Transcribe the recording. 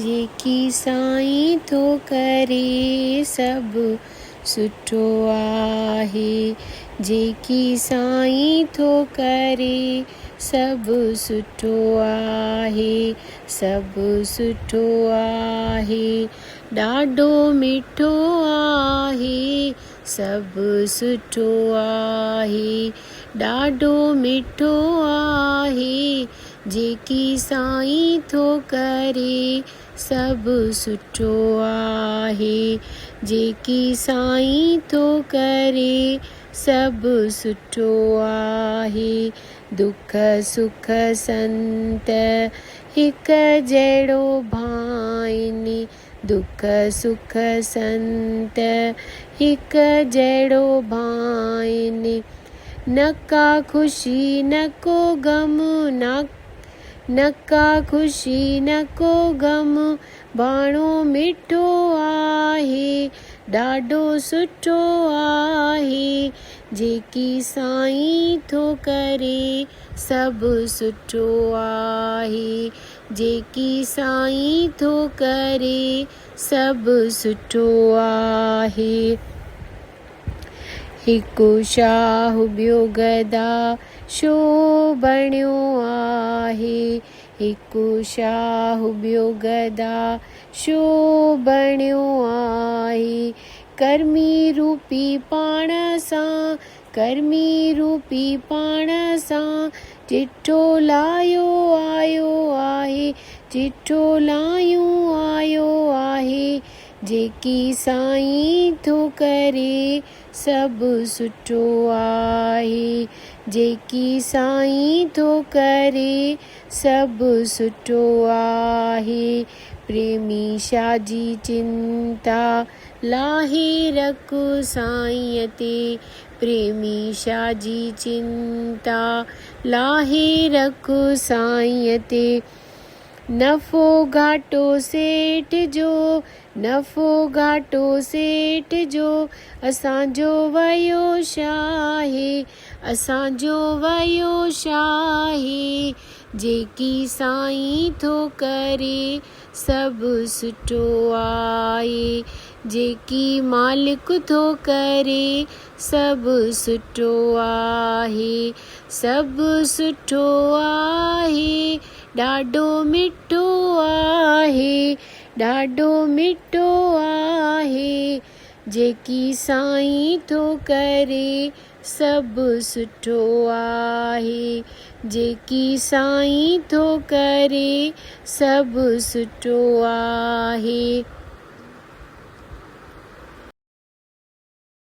جيڪي سائين ٿو ڪري سڀ سٺو آهي. جيڪي سائين ٿو ڪري سڀ سٺو آهي. سڀ سٺو آهي. ڏاڍو مٺو آهي. سڀ سٺو آهي. ڏاڍو مٺو آهي. جيڪي سائين ٿو ڪري سڀ سٺو آهي. جيڪي سائين ٿو ڪري سڀ سٺو آهي. دک سک سنت هڪ جهڙو ڀائين. دک سک سنت هڪ جهڙو ڀائين. نه ڪا خوشي نه ڪو غم نه ڪا خوشي نه ڪو غم ڀاڻو مٺو آهي ڏاڍو سٺو آهي جيڪي سائين ٿو ڪري سڀ سٺو آهي جيڪي سائين ٿو ڪري سڀ سٺو آهي. هڪ شاهه ٻيو گدا شو بڻيو آهي. هڪ شاهه ٻيو گدا شو بڻيو آهي. ڪرمي روپي پاڻ سان ڪرمي روپي پاڻ سان چٺو لايو آيو آهي. چٺو لايون آيو آهي. جيڪي سائين ٿو ڪري سڀ سٺو آهي. جيڪي سائين ٿو ڪري سڀ سٺو آهي. پريمي شاهه جي چنتا لاهي رک سائينء تي. پريمي شاهه جي چنتا لاهي رک سائينء تي. نفعو گهاٽو سيٺ جو، نفعو گهاٽو سيٺ جو، اسان جو ويو شاهي، اسان جو ويو شاهي، جيڪي سائين ٿو ڪري سڀ سٺو آهي، جيڪي مالڪ ٿو ڪري سڀ سٺو آهي، سڀ سٺو آهي. ڏاڍو مٺو آهي ڏاڍو مٺو آهي جيڪي سائين ٿو ڪري سڀ سٺو آهي جيڪي سائين ٿو ڪري سڀ سٺو آهي.